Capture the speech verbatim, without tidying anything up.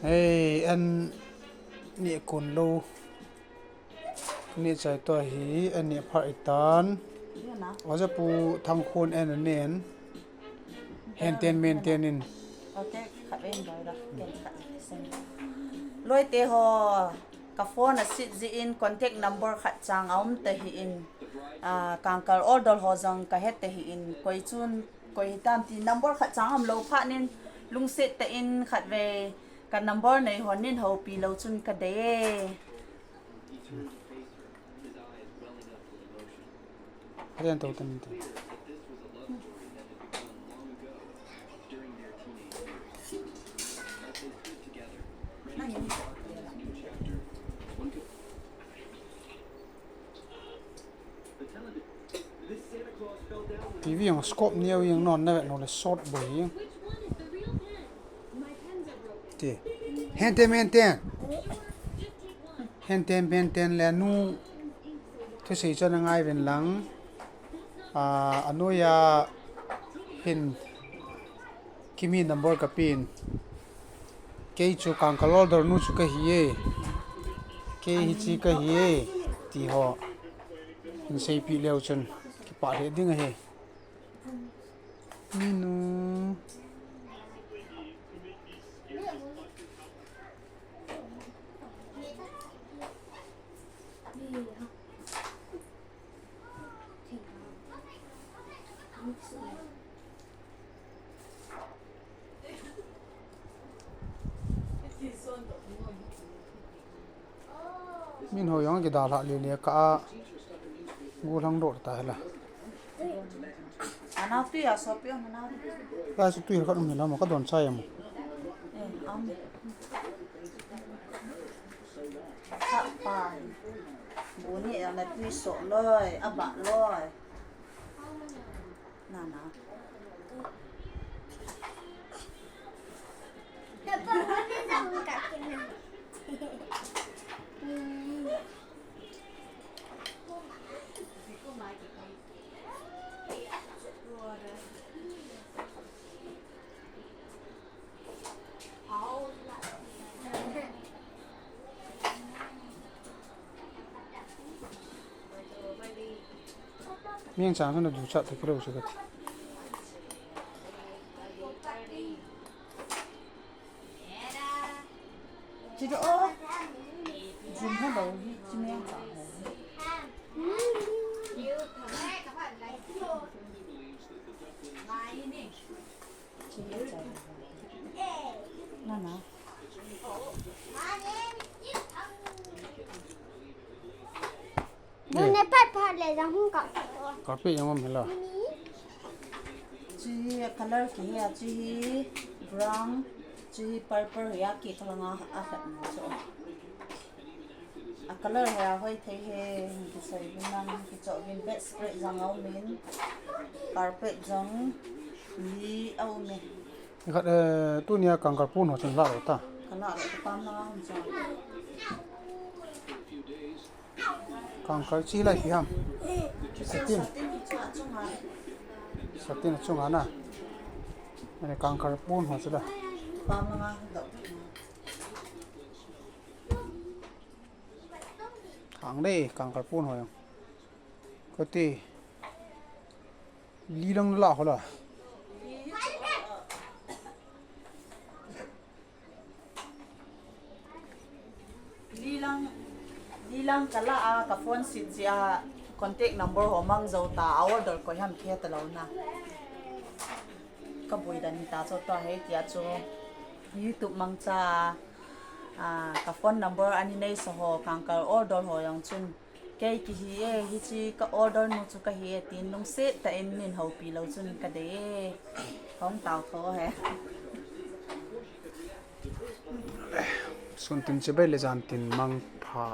Hei, an neh kon lou. Neh chai tua hi, an neh phat itan. Oja Pu Thangkhun an anen. Henten menten in. Loite ho, ka phone a sit jeh in contact number khat chang aum tahih in, ah, Kangkal order ho jong kahe tahih in, koi chun, koi hitam ti number khat chang aum lou phat in, lungset tah in khatvei ka number nei hon nin houpi lou chun kadei e. Harian to tan tan. T V ang scope niau yang non na vet no le short boy yang. Ti. Henten menten. Henten menten le nu. Thusei chu na ngai ven lang. A, anoiya hin Kimi number kapen. Kei chu Kangkal order nu chu kahi e. Kei hichi kahi e. Ti ho. Hin seipeh leu chun. Kipah lheh ding ahi. Minu. Min ho jong kidalhah lele ka a. Gollhang doh ta hela. Anau tui a sopi o, anau. Ka su tui khat um hela mo, ka don chai mo. Eh, am. Sa pa. Bu ni ana tui so loi, aba loi. Na na. Meng chang na du chat te kilo chu ka ti. Chi do o. Jum ha lo hi chi meng chang ho. Chi meng chang ho. Na na. Bun ne pat pat le jang hung kap. Carpet jong um hela. Chi color kihi a, chi hi brown, chi hi purple hi a, ki kalanga a khat na chu. A color hi a hoi thei he, kisei vin nang, kicho vin bedspread jong a um in, carpet jong li a um e. Khat, eh, tunia Kangkal pon ho chun la lo ta. Ka la lo ta pam na hung cha. Kangkal chi lai pi ham. Satin. Satin chunga na. Ani Kangkal pon ho chu la. Pam na hung cha. Khang le Kangkal pon ho jong. Kati. Li lang la ho la. Li lang, li lang ka la a, ka phone sit jeh a, contact number ho mang jou ta, a order koi ham khe ta lo na. Ka boi dan ta chu ta he tia chu YouTube mang cha, a, ka phone number ani nei sa ho, Kangkal order ho jong chun. Kei kihi e, hichi ka order nu chu kahi e, tin lungset tah in nin houpi lou chun kadei e. Hung tao tho he. Sun tin chibai le jan tin mang pha.